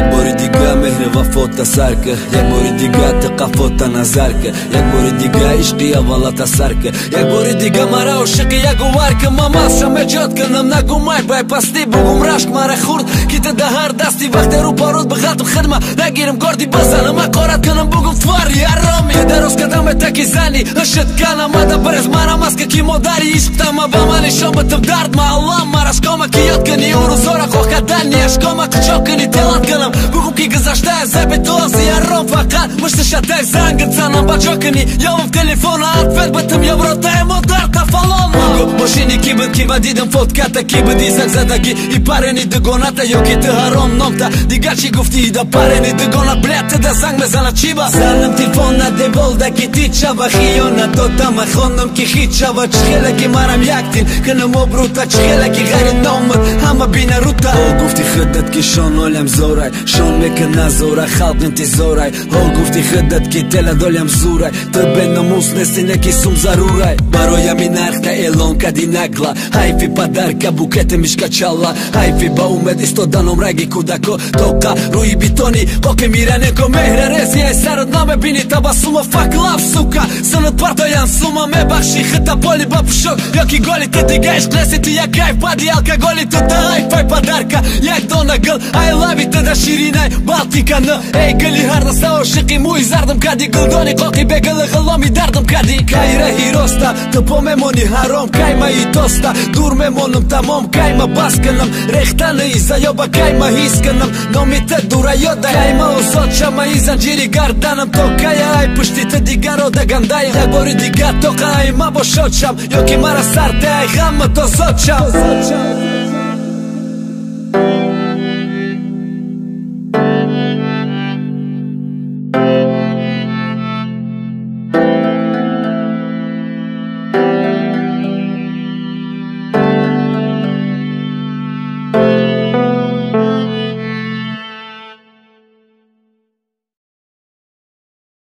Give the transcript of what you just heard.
Як бори дига меҳри вафота сар ка, як бори дига ту қафота назар ка, як бори дига ишқи аввалата сар ка, як бори дига мара ошиқи ягувар ка. Ма мастшам эҷод кунам, нагумай байпастӣ, бугум рашк мара хурд ки ту да ҳар дасти. Вақте рӯ парод биғалтам хидма нагирим горди базанам, ҳақорат кунам бугум твари ҳароми. Дароз кардам этаки зани ишт канам, ада брез мара маска ки модари ишқ тама. Ба ман нишон битам дард ма аллам мара шкома ки ёд кунӣ ӯ рӯзора хоҳ кардани ашкома қичоқ кунӣ телат кунам. Бугум ки гузаштаа заби ту ози ҳаром, фақат мушти шатай занг занам баҷо кунӣ ёвам телефона ответ битам ё бротай модар тафалон. Мошини ки буд ки ба дидам фотката, ки буди закзадагӣ и парени дугоната, ё ки ту ҳаром номта. Дигар чӣ гуфтӣ да парени дугона, бля ту да занг мезана чӣ ба? Занам телефона деволда ки ти чава, хиёнат додама хонам ки хит чава. Чихела ки марам як дил кунам обрута, чихела ки ғайри номат ҳама бина рута. О гуфти худат ки шон олям зорай, шон мекуна зора халқ интизорай. О гуфти худат ки тела долям зурай, ту беномус нести неки сум зарурай. Бароям ин нархта эълон кади нагла, ҳайфи падарка букети мишкачалла. Ҳайфи ба умед истоданом раги кӯдако, тоқа рӯи битони қоқи миранеко. Меҳра реси ай сарат намебини табассума, fuck love сука синат партоям сума. Мебахши хита поли ба пушок ё ки голи ту дига ишқ неси, ту як кайф баъди алкоголи. Ту да ҳайфай падарка як дона гул, ай лави ту да ширинай Балтика н. Эй гули ҳар наста ошиқи мӯи зардам кади, гулдони қоқи бегули ғуломи дардам кади. Кай раҳи роста ту по мемонӣ ҳаром, кай маи тоста дур мемонам тамом, кай ма бас кунам рехтани изаёба, кай ма ҳис кунам номи ту дура ёда, кай ма озод шама и занҷири гарданам. То кая ай пушти ту дигаро дагандаям, як бори дига тоқа ай ма бошод шам, ё ки мара сарте ай ғамат озод шам.